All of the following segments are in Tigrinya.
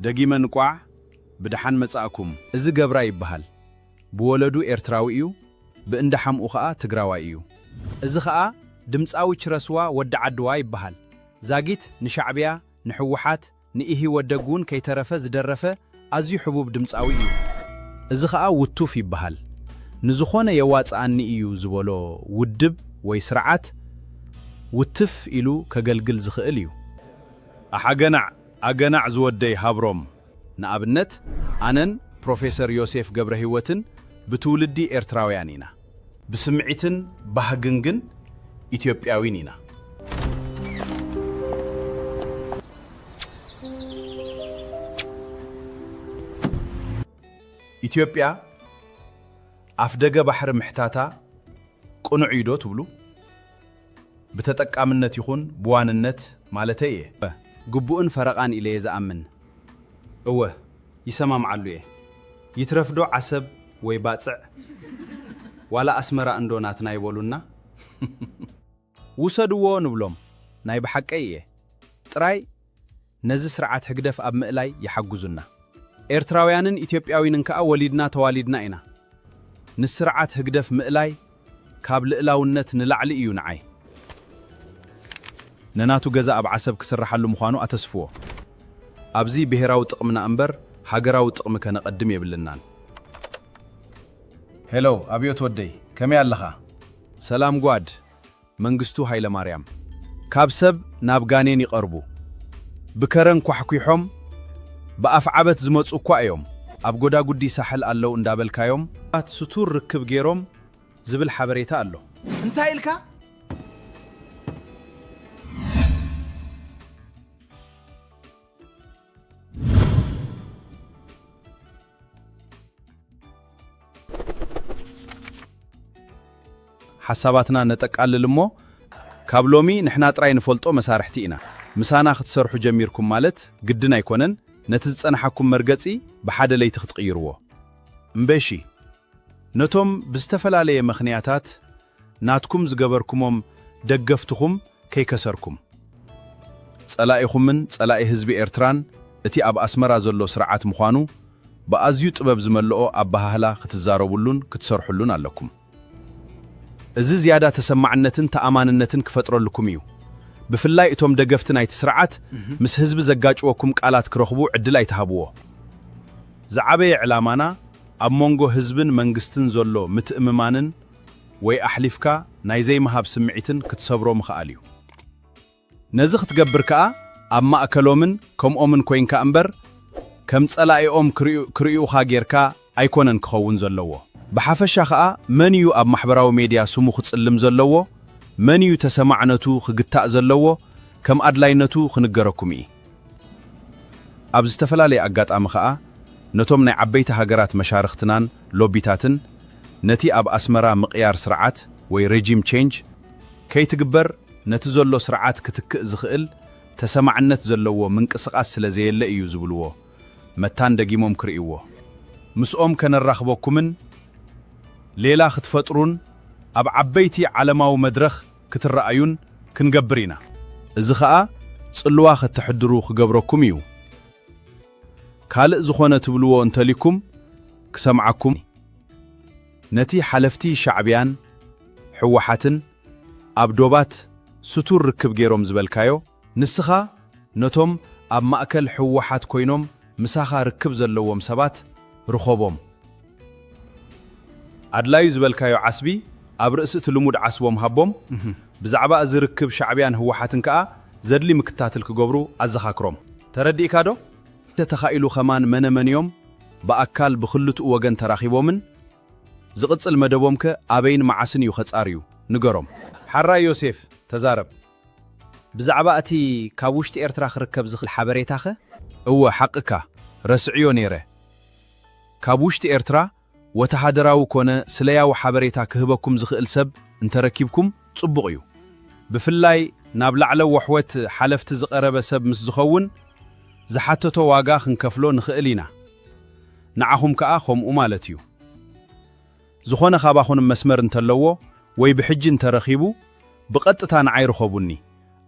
ደጊመ እንቋዕ ብደሓን መጻእኩም። እዚ ገብራ ይበሃል። ብወለዱ ኤርትራዊ እዩ፣ ብእንዳ ሓምኡ ኸኣ ትግራዋይ እዩ። እዚ ኸኣ ድምጻዊ ችረስዋ ወዲ ዓድዋ ይበሃል። ዛጊት ንሻዕብያ፣ ንሕወሓት፣ ንኢህወደግ እውን ከይተረፈ ዝደረፈ ኣዝዩ ሕቡብ ድምጻዊ እዩ። እዚ ኸኣ ውቱፍ ይበሃል። ንዝኾነ የዋጽኣኒ እዩ ዝበሎ ውድብ ወይ ስርዓት ውትፍ ኢሉ ከገልግል ዝኽእል እዩ። ኣሓገናዕ ኣገናዕ ዝወደይ ሃብሮም። ንኣብነት ኣነን ፕሮፌሰር ዮሴፍ ገብረሂወትን ብትውልዲ ኤርትራውያን ኢና። ብስምዒትን ባህግን ግን ኢትዮጵያዊን ኢና። ኢትዮጵያ ኣፍደገ ባሕሪ ምሕታታ ቅኑዕ እዩ ዶ ትብሉ? ብተጠቃምነት ይኹን ብዋንነት ማለተይ እየ። ግቡእን ፈረቓን ኢለ እየ ዝኣምን። እወ፣ ይሰማምዓሉ እየ። ይትረፍዶ ዓሰብ ወይ ባጽዕ? ዋላ ኣስመራ እንዶ ናትና ይበሉና? ውሰድዎ ንብሎም። ናይ ብሓቀይ እየ። ጥራይ ነዚ ስርዓት ህግደፍ ኣብ ምእላይ ይሓግዙና። ኤርትራውያንን ኢትዮጵያውይንን ከኣ ወሊድና ተዋሊድና ኢና። ንስርዓት ህግደፍ ምእላይ ካብ ልእላውነት ንላዕሊ እዩ ንዓይ። ነናቱ ገዛ ኣብ ዓሰብ ክስርሓሉ ምዃኑ ኣተስፍዎ። ኣብዚ ብሄራዊ ጥቕምና እምበር ሃገራዊ ጥቕሚ ከነቐድም የብልናን። ሄሎ ኣብዮት ወደይ፣ ከመይ ኣለኻ? ሰላም ጓድ። መንግስቱ ሃይለማርያም። ካብ ሰብ ናብ ጋኔን ይቐርቡ። ብከረን ኳሕኲሖም ብኣፍዓበት ዝመጹ እኳ እዮም። ኣብ ጎዳጉዲ ሳሕል ኣለዉ እንዳበልካዮም፣ ስቱር ርክብ ገይሮም ዝብል ሓበሬታ ኣሎ። እንታይ ኢልካ? ሓሳባትና ነጠቃልል እሞ፣ ካብ ሎሚ ንሕና ጥራይ ንፈልጦ መሳርሕቲ ኢና። ምሳና ክትሰርሑ ጀሚርኩም ማለት ግድን ኣይኮነን፣ ነቲ ዝጸንሓኩም መርገጺ ብሓደ ለይቲ ክትቕይርዎ። እምበሺ፣ ነቶም ብዝተፈላለየ ምኽንያታት ናትኩም ዝገበርኩሞም ደገፍትኹም ከይከሰርኩም። ጸላኢኹምን ጸላኢ ህዝቢ ኤርትራን እቲ ኣብ ኣስመራ ዘሎ ስርዓት ምዃኑ ብኣዝዩ ጥበብ ዝመልኦ ኣበሃህላ ክትዛረቡሉን ክትሰርሑሉን ኣለኩም። እዚ ዝያዳ ተሰማዕነትን ተኣማንነትን ክፈጥረልኩም እዩ። ብፍላይ እቶም ደገፍቲ ናይቲ ስርዓት ምስ ህዝቢ ዘጋጭወኩም ቃላት ክረኽቡ ዕድል ኣይትሃብዎ። ዝዓበየ ዕላማና ኣብ መንጎ ህዝብን መንግስትን ዘሎ ምትእምማንን ወይ ኣሕሊፍካ ናይ ዘይምሃብ ስምዒትን ክትሰብሮ ምኽኣል እዩ። ነዚ ክትገብር ከኣ ኣብ ማእከሎምን ከምኦምን ኮይንካ እምበር፣ ከም ጸላኢኦም ክርእዩ-፣ ክርእዩኻ ጌርካ ኣይኮነን ክኸውን ዘለዎ። ብሓፈሻ ከኣ መን እዩ ኣብ ማሕበራዊ ሜድያ ስሙ ክጽልም ዘለዎ፣ መን እዩ ተሰማዕነቱ ክግታእ ዘለዎ፣ ከም ኣድላይነቱ ክንገረኩም እዩ። ኣብ ዝተፈላለየ ኣጋጣሚ ከኣ ነቶም ናይ ዓበይቲ ሃገራት መሻርኽትናን ሎቢታትን ነቲ ኣብ ኣስመራ ምቕያር ስርዓት ወይ ሬጂም ቼንጅ ከይትግበር ነቲ ዘሎ ስርዓት ክትክእ ዝኽእል ተሰማዕነት ዘለዎ ምንቅስቓስ ስለ ዘየለ እዩ ዝብልዎ መታን ደጊሞም ክርእይዎ። ምስኦም ከነራኽበኩምን ሌላ ክትፈጥሩን ኣብ ዓበይቲ ዓለማዊ መድረኽ ክትረኣዩን ክንገብር ኢና። እዚ ኸኣ ጽልዋ ከተሕድሩ ክገብረኩም እዩ። ካልእ ዝኾነ ትብልዎ እንተሊኩም ክሰምዓኩም። ነቲ ሓለፍቲ ሻዕብያን ህወሓትን ኣብ ዶባት ስቱር ርክብ ገይሮም ዝበልካዮ፣ ንስኻ ነቶም ኣብ ማእከል ህወሓት ኮይኖም ምሳኻ ርክብ ዘለዎም ሰባት ርኸቦም። ኣድላዩ ዝበልካዮ ዓስቢ ኣብ ርእሲ እቲ ልሙድ ዓስቦም ሃቦም። እህ። ብዛዕባ እዚ ርክብ ሻዕብያን ህወሓትን ከኣ ዘድሊ ምክታትል ክገብሩ ኣዘኻክሮም። ተረዲእካ ዶ? እንተ ተኻኢሉ ከማን መነ መን እዮም ብኣካል ብኽልትኡ ወገን ተራኺቦምን ዝቕጽል መደቦምከ ኣበይን መዓስን እዩ ከጻርዩ? ንገሮም። ሓራይ ዮሴፍ፣ ተዛረብ። ብዛዕባ እቲ ካብ ውሽጢ ኤርትራ ክርከብ ዝኽእል ሓበሬታኸ? እወ፣ ሓቅካ፣ ረስዕዮ ነይረ። ካብ ውሽጢ ኤርትራ ወተሃደራዊ ኮነ ስለያዊ ሓበሬታ ክህበኩም ዝኽእል ሰብ እንተረኪብኩም ጽቡቕ እዩ። ብፍላይ ናብ ላዕለዎ ኣሕዋት ሓለፍቲ ዝቐረበ ሰብ ምስ ዝኸውን ዝሓተቶ ዋጋ ክንከፍሎ ንኽእል ኢና። ንዓኹም ከኣ ከምኡ ማለት እዩ። ዝኾነ ካባኹንም መስመር እንተለዎ ወይ ብሕጂ እንተረኺቡ ብቐጥታ ንዓይ ርኸቡኒ።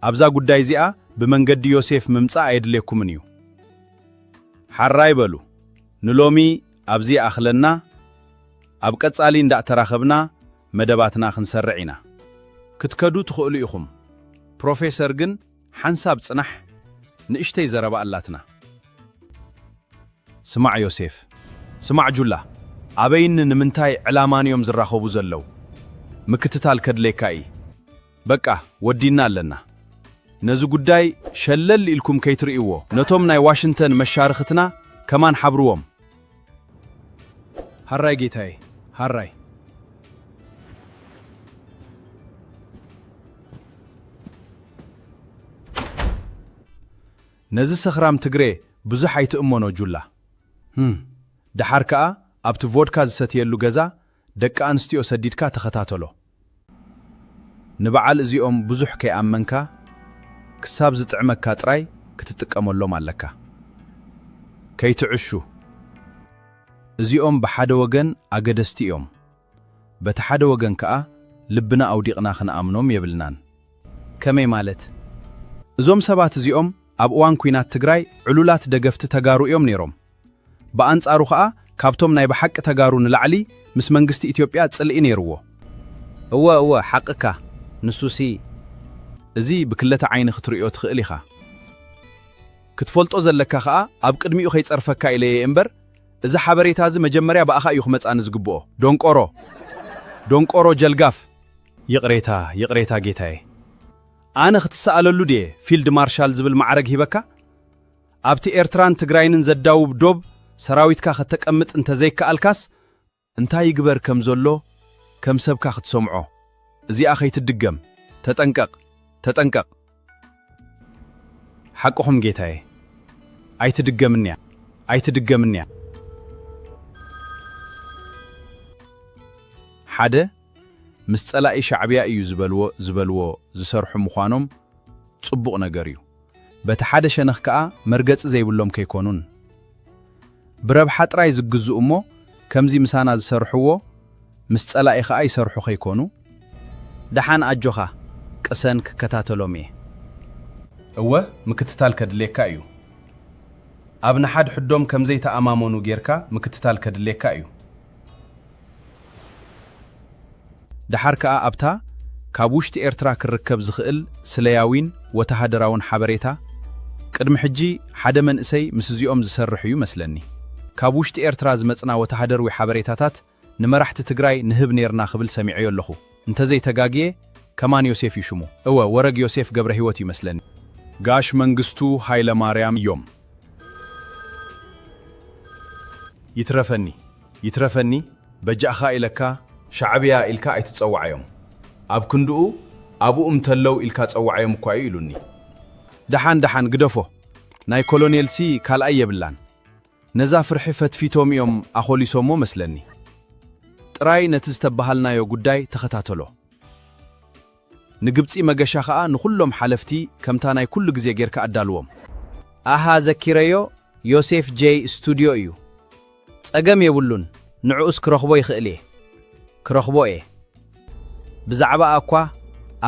ኣብዛ ጉዳይ እዚኣ ብመንገዲ ዮሴፍ ምምጻእ ኣየድልየኩምን እዩ። ሓራይ በሉ። ንሎሚ ኣብዚ ይኣኽለና። ኣብ ቀጻሊ እንዳእተራኸብና መደባትና ክንሰርዕ ኢና። ክትከዱ ትኽእሉ ኢኹም። ፕሮፌሰር ግን ሓንሳብ ጽናሕ፣ ንእሽተይ ዘረባ ኣላትና። ስማዕ ዮሴፍ፣ ስማዕ ጁላ፣ ኣበይን ንምንታይ ዕላማን እዮም ዝራኸቡ ዘለዉ? ምክትታል ከድልየካ እዪ። በቃ፣ ወዲና ኣለና። ነዚ ጉዳይ ሸለል ኢልኩም ከይትርእይዎ፣ ነቶም ናይ ዋሽንተን መሻርኽትና ከማን ሓብርዎም። ሃራይ ጌታዬ፣ ሃራይ። ነዚ ሰኽራም ትግሬ ብዙሕ ኣይትእመኖ ጁላ። ህም። ደሓር ከኣ ኣብቲ ቮድካ ዝሰትየሉ ገዛ ደቂ ኣንስትዮ ሰዲድካ ተኸታተሎ። ንበዓል እዚኦም ብዙሕ ከይኣመንካ፣ ክሳብ ዝጥዕመካ ጥራይ ክትጥቀመሎም ኣለካ። ከይትዕሹ። እዚኦም ብሓደ ወገን ኣገደስቲ እዮም። በቲ ሓደ ወገን ከኣ ልብና ኣውዲቕና ክንኣምኖም የብልናን። ከመይ ማለት? እዞም ሰባት እዚኦም ኣብ እዋን ኲናት ትግራይ ዕሉላት ደገፍቲ ተጋሩ እዮም ነይሮም። ብኣንጻሩ ኸኣ ካብቶም ናይ ብሓቂ ተጋሩ ንላዕሊ ምስ መንግስቲ ኢትዮጵያ ጽልኢ ነይርዎ። እወ፣ እወ፣ ሓቅካ። ንሱሲ። እዚ ብክልተ ዓይኒ ክትርእዮ ትኽእል ኢኻ። ክትፈልጦ ዘለካ ኸኣ ኣብ ቅድሚኡ ከይጸርፈካ ኢለየ እምበር፣ እዚ ሓበሬታ እዚ መጀመርያ ብኣኻ እዩ ክመጻኒ ዝግብኦ። ዶንቆሮ። ዶንቆሮ ጀልጋፍ። ይቕሬታ፣ ይቕሬታ ጌታዬ። ኣነ ክትሰኣለሉ ድየ ፊልድ ማርሻል ዝብል ማዕረግ ሂበካ? ኣብቲ ኤርትራን ትግራይንን ዘዳውብ ዶብ ሰራዊትካ ከተቀምጥ እንተዘይከኣልካስ፣ እንታይ ይግበር ከም ዘሎ ከም ሰብካ ክትሰምዖ። እዚኣ ከይትድገም። ተጠንቀቕ፣ ተጠንቀቕ። ሓቅኹም ጌታዬ። ኣይትድገምንያ፣ ኣይትድገምንያ። ሓደ፣ ምስ ጸላኢ ሻዕብያ እዩ ዝበልዎ፣ ዝበልዎ ዝሰርሑ ምዃኖም ጽቡቕ ነገር እዩ። በቲ ሓደ ሸነኽ ከኣ መርገጺ ዘይብሎም ከይኮኑን፣ ብረብሓ ጥራይ ዝግዝኡ እሞ ከምዚ ምሳና ዝሰርሕዎ ምስ ጸላኢ ከኣ ይሰርሑ ከይኮኑ። ደሓን ኣጆኻ፣ ቅሰን ክከታተሎም እየ። እወ፣ ምክትታል ከድልየካ እዩ። ኣብ ንሓድሕዶም ከም ዘይተኣማመኑ ጌርካ ምክትታል ከድልየካ እዩ። ደሓር ከኣ ኣብታ ካብ ውሽጢ ኤርትራ ክርከብ ዝኽእል ስለያዊን ወተሃደራውን ሓበሬታ፣ ቅድሚ ሕጂ ሓደ መንእሰይ ምስ እዚኦም ዝሰርሕ እዩ መስለኒ። ካብ ውሽጢ ኤርትራ ዝመጽና ወተሃደርዊ ሓበሬታታት ንመራሕቲ ትግራይ ንህብ ኔርና ክብል ሰሚዐዮ ኣለኹ። እንተዘይተጋግየ፣ ከማን ዮሴፍ እዩ ሽሙ። እወ፣ ወረግ ዮሴፍ ገብረሂወት እዩ መስለኒ። ጋሽ መንግስቱ ሃይለማርያም እዮም። ይትረፈኒ፣ ይትረፈኒ፣ በጃኻ ኢለካ ሻዕብያ ኢልካ ኣይትጸውዓዮም። ኣብ ክንድኡ፣ ኣብኡ እንተለዉ ኢልካ ጸውዓዮም እኳ እዩ ኢሉኒ። ደሓን፣ ደሓን፣ ግደፎ። ናይ ኮሎኔልሲ ካልኣይ የብላን። ነዛ ፍርሒ ፈትፊቶም እዮም ኣኾሊሶሞ መስለኒ። ጥራይ ነቲ ዝተበሃልናዮ ጉዳይ ተኸታተሎ። ንግብጺ መገሻ ኸኣ ንኹሎም ሓለፍቲ ከምታ ናይ ኩሉ ግዜ ጌርካ ኣዳልዎም። ኣሃ፣ ዘኪረዮ፣ ዮሴፍ ጄይ ስቱድዮ እዩ። ጸገም የብሉን፣ ንዕኡስ ክረኽቦ ይኽእል እየ። ክረኽቦ እየ። ብዛዕባኣ እኳ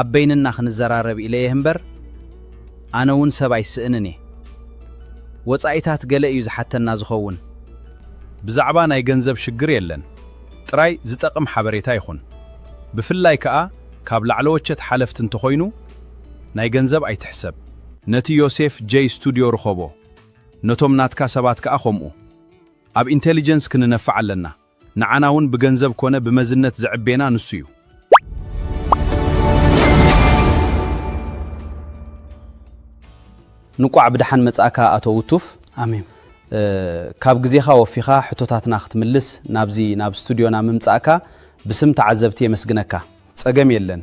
ኣብ በይንና ክንዘራረብ ኢለየ እምበር፣ ኣነ እውን ሰብ ኣይስእንን እየ። ወጻኢታት ገለ እዩ ዝሓተና ዝኸውን። ብዛዕባ ናይ ገንዘብ ሽግር የለን። ጥራይ ዝጠቕም ሓበሬታ ይኹን። ብፍላይ ከኣ ካብ ላዕለዎቸት ሓለፍቲ እንተኾይኑ፣ ናይ ገንዘብ ኣይትሕሰብ። ነቲ ዮሴፍ ጄይ ስቱድዮ ርኸቦ። ነቶም ናትካ ሰባት ከኣ ከምኡ። ኣብ ኢንቴሊጀንስ ክንነፍዕ ኣለና። ንዓና እውን ብገንዘብ ኮነ ብመዝነት ዘዕቤና ንሱ እዩ። እንቋዕ ብደሓን መጻእካ ኣቶ ውቱፍ። ኣሜን። እ፣ ካብ ግዜኻ ወፊኻ ሕቶታትና ክትምልስ ናብዚ፣ ናብ ስቱድዮና ምምጻእካ ብስም ተዓዘብቲ የመስግነካ። ጸገም የለን።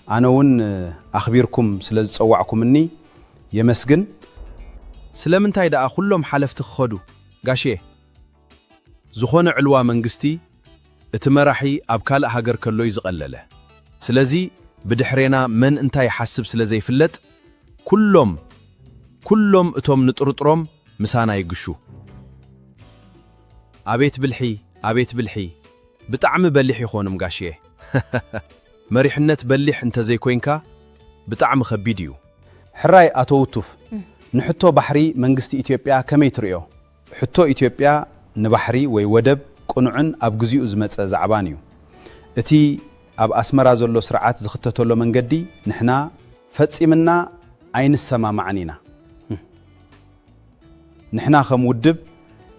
ኣነ እውን፣ እ፣ ኣኽቢርኩም ስለ ዝጸዋዕኩምኒ የመስግን። ስለምንታይ ደኣ ኩሎም ሓለፍቲ ክኸዱ፣ ጋሼ? ዝኾነ ዕልዋ መንግስቲ፣ እቲ መራሒ ኣብ ካልእ ሃገር ከሎ እዩ ዝቐለለ። ስለዚ፣ ብድሕሬና መን እንታይ ይሓስብ ስለ ዘይፍለጥ፣ ኩሎም፣ ኩሎም እቶም ንጥርጥሮም ምሳና ይግሹ። ኣቤት ብልሒ፣ ኣቤት ብልሒ! ብጣዕሚ በሊሕ ይኾኑም ጋሼ። መሪሕነት በሊሕ እንተዘይኮይንካ፣ ብጣዕሚ ከቢድ እዩ። ሕራይ ኣቶ ውቱፍ፣ እም። ንሕቶ ባሕሪ መንግስቲ ኢትዮጵያ ከመይ ትርእዮ? ሕቶ ኢትዮጵያ ንባሕሪ ወይ ወደብ ቅኑዕን ኣብ ግዚኡ ዝመጸ ዛዕባን እዩ። እቲ ኣብ ኣስመራ ዘሎ ስርዓት ዝኽተተሎ መንገዲ ንሕና ፈጺምና ኣይንሰማማዕን ኢና። ንሕና ከም ውድብ፣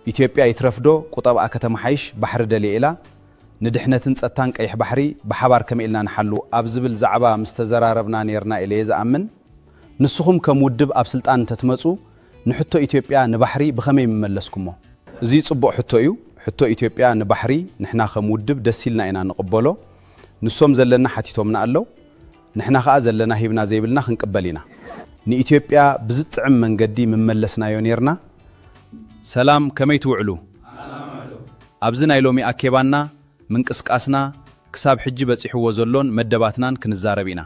ኢትዮጵያ ይትረፍዶ ቁጠብኣ ከተመሓይሽ ባሕሪ ደልየ ኢላ፣ ንድሕነትን ጸጥታን ቀይሕ ባሕሪ ብሓባር ከመይ ኢልና ንሓሉ ኣብ ዝብል ዛዕባ ምስ ተዘራረብና ኔርና ኢለ እየ ዝኣምን። ንስኹም ከም ውድብ ኣብ ስልጣን እንተትመጹ፣ ንሕቶ ኢትዮጵያ ንባሕሪ ብኸመይ ምመለስኩሞ? እዚ ጽቡቕ ሕቶ እዩ። ሕቶ ኢትዮጵያ ንባሕሪ ንሕና ከም ውድብ ደስ ኢልና ኢና ንቕበሎ። ንሶም ዘለና ሓቲቶምና ኣለዉ። ንሕና ኸኣ ዘለና ሂብና ዘይብልና ክንቅበል ኢና። ንኢትዮጵያ ብዝጥዕም መንገዲ ምመለስናዮ ኔርና። ሰላም፣ ከመይ ትውዕሉ? ኣብዚ ናይ ሎሚ ኣኬባና፣ ምንቅስቃስና፣ ክሳብ ሕጂ በጺሕዎ ዘሎን መደባትናን ክንዛረብ ኢና።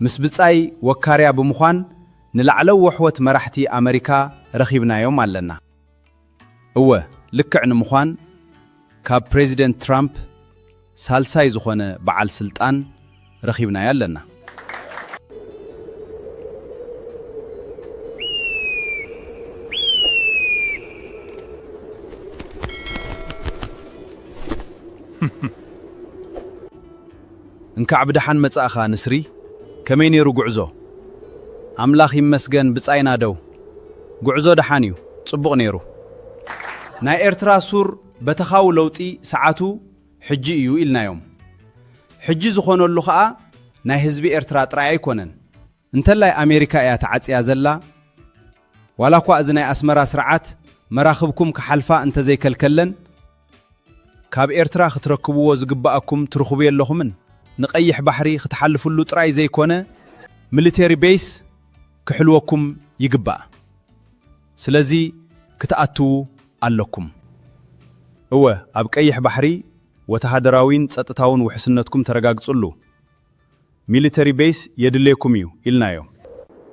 ምስ ብጻይ ወካርያ ብምዃን ንላዕለዎ ኣሕወት መራሕቲ ኣመሪካ ረኺብናዮም ኣለና። እወ፣ ልክዕ ንምዃን ካብ ፕሬዚደንት ትራምፕ ሳልሳይ ዝኾነ በዓል ስልጣን ረኺብናዮ ኣለና። እንካዕ ብደሓን መጻእኻ ንስሪ። ከመይ ነይሩ ጉዕዞ? ኣምላኽ ይመስገን ብጻይና ደው። ጉዕዞ ደሓን እዩ፣ ጽቡቕ ነይሩ። ናይ ኤርትራ ሱር በተኻዊ ለውጢ ሰዓቱ ሕጂ እዩ ኢልናዮም። ሕጂ ዝኾነሉ ኸኣ ናይ ህዝቢ ኤርትራ ጥራይ ኣይኮነን። እንተላይ ኣሜሪካ እያ ተዓጽያ ዘላ። ዋላ እኳ እዚ ናይ ኣስመራ ስርዓት መራኽብኩም ክሓልፋ እንተዘይከልከለን፣ ካብ ኤርትራ ክትረክብዎ ዝግብኣኩም ትርኽቡ የለኹምን። ንቀይሕ ባሕሪ ክትሓልፍሉ ጥራይ ዘይኮነ፣ ሚሊተሪ ቤይስ ክሕልወኩም ይግባእ። ስለዚ ክትኣትዉ ኣለኩም። እወ፣ ኣብ ቀይሕ ባሕሪ ወተሃደራዊን ጸጥታውን ውሕስነትኩም ተረጋግጽሉ። ሚሊተሪ ቤይስ የድልየኩም እዩ ኢልናዮ።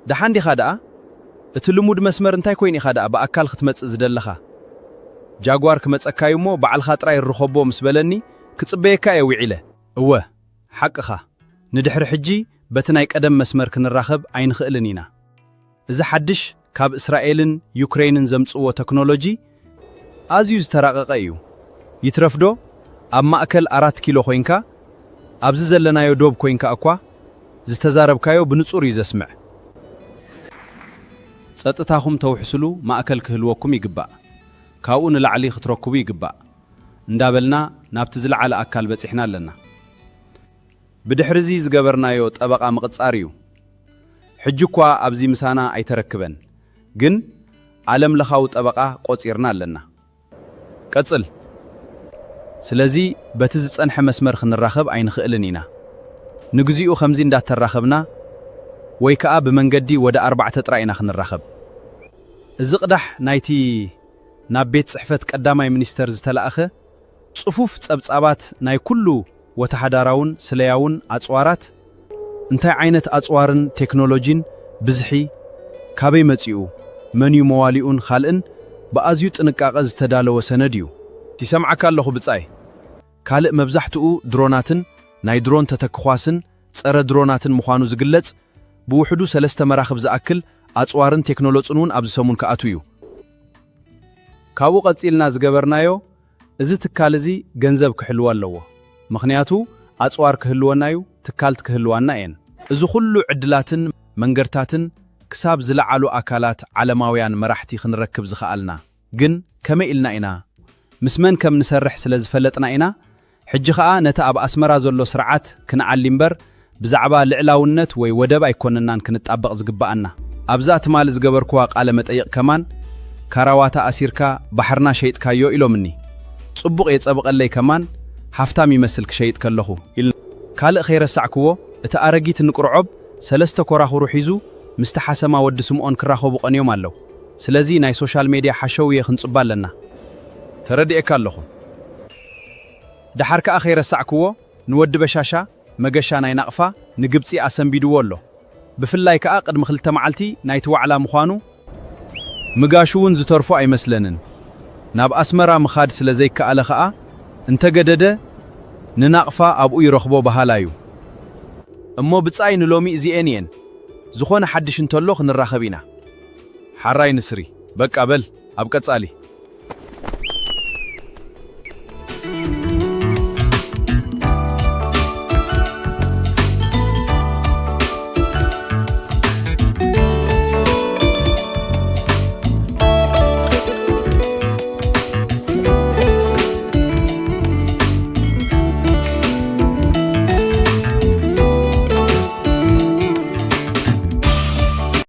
ደሓን ዲኻ ደኣ? እቲ ልሙድ መስመር እንታይ ኮይኑ ኢኻ ደኣ ብኣካል ክትመጽእ ዝደለኻ? ጃጓር ክመጸካ እዩ እሞ ባዕልኻ ጥራይ ርኸቦ ምስ በለኒ ክጽበየካ እየ ውዒለ። እወ፣ ሓቅኻ። ንድሕሪ ሕጂ በቲ ናይ ቀደም መስመር ክንራኸብ ኣይንኽእልን ኢና። እዚ ሓድሽ ካብ እስራኤልን ዩክረይንን ዘምጽእዎ ተክኖሎጂ ኣዝዩ ዝተራቐቐ እዩ። ይትረፍዶ ኣብ ማእከል ኣራት ኪሎ ኮይንካ፣ ኣብዚ ዘለናዮ ዶብ ኮይንካ እኳ ዝተዛረብካዮ ብንጹር እዩ ዘስምዕ። ጸጥታኹም ተውሕስሉ ማእከል ክህልወኩም ይግባእ። ካብኡ ንላዕሊ ክትረክቡ ይግባእ። እንዳበልና ናብቲ ዝለዓለ ኣካል በጺሕና ኣለና። ብድሕሪዚ ዝገበርናዮ ጠበቓ ምቕጻር እዩ። ሕጂ እኳ ኣብዚ ምሳና ኣይተረክበን፣ ግን ዓለም ለኻዊ ጠበቓ ቆጺርና ኣለና። ቀጽል። ስለዚ በቲ ዝጸንሐ መስመር ክንራኸብ ኣይንኽእልን ኢና። ንግዚኡ ከምዚ እንዳተራኸብና ወይ ከኣ ብመንገዲ ወደ ኣርባዕተ ጥራይ ኢና ክንራኸብ። እዚ ቅዳሕ ናይቲ ናብ ቤት ጽሕፈት ቀዳማይ ሚኒስተር ዝተላእኸ ጽፉፍ ጸብጻባት ናይ ኩሉ ወተሃደራውን ስለያውን ኣጽዋራት፣ እንታይ ዓይነት ኣጽዋርን ቴክኖሎጂን፣ ብዝሒ፣ ካበይ መጺኡ፣ መንዩ መዋሊኡን ካልእን ብኣዝዩ ጥንቃቐ ዝተዳለወ ሰነድ እዩ። ይሰምዓካ ኣለኹ ብጻይ። ካልእ መብዛሕትኡ ድሮናትን ናይ ድሮን ተተክዃስን ጸረ ድሮናትን ምዃኑ ዝግለጽ ብውሕዱ ሰለስተ መራኽብ ዝኣክል ኣጽዋርን ቴክኖሎጽን እውን ኣብዚ ሰሙን ክኣትው እዩ። ካብኡ ቀጺልና ዝገበርናዮ፣ እዚ ትካል እዚ ገንዘብ ክሕልዎ ኣለዎ። ምኽንያቱ ኣጽዋር ክህልወና እዩ፣ ትካልት ክህልዋና እየን። እዚ ኩሉ ዕድላትን መንገድታትን ክሳብ ዝለዓሉ ኣካላት ዓለማውያን መራሕቲ ክንረክብ ዝኸኣልና ግን ከመይ ኢልና ኢና? ምስ መን ከም ንሰርሕ ስለ ዝፈለጥና ኢና። ሕጂ ኸኣ ነቲ ኣብ ኣስመራ ዘሎ ስርዓት ክንዓሊ እምበር ብዛዕባ ልዕላውነት ወይ ወደብ ኣይኮነናን ክንጣበቕ ዝግብኣና። ኣብዛ ትማሊ ዝገበርክዋ ቃለ መጠይቕ ከማን፣ ካራዋታ ኣሲርካ ባሕርና ሸይጥካዮ ኢሎምኒ። ጽቡቕ የጸብቐለይ ከማን፣ ሃፍታም ይመስል ክሸይጥ ከለኹ ኢል። ካልእ ከይረሳዕክዎ፣ እቲ ኣረጊት እንቅርዖብ ሰለስተ ኮራኹሩ ሒዙ ምስቲ ሓሰማ ወዲ ስምኦን ክራኸቡ ቀንዮም ኣለዉ። ስለዚ ናይ ሶሻል ሜድያ ሓሸውየ ክንጽባ ኣለና። ተረዲኤካ ኣለኹ። ደሓር ከኣ ከይረሳዕክዎ፣ ንወዲ በሻሻ መገሻ ናይ ናቕፋ ንግብጺ ኣሰንቢድዎ ኣሎ። ብፍላይ ከኣ ቅድሚ ክልተ መዓልቲ ናይቲ ዋዕላ ምዃኑ። ምጋሹ እውን ዝተርፎ ኣይመስለንን። ናብ ኣስመራ ምኻድ ስለ ዘይከኣለ ከኣ፣ እንተገደደ ንናቕፋ ኣብኡ ይረኽቦ በሃላይ እዩ። እሞ ብጻይ ንሎሚ እዚኤን እየን። ዝኾነ ሓድሽ እንተሎ ክንራኸብ ኢና። ሓራይ ንስሪ። በቃ በል ኣብ ቀጻሊ።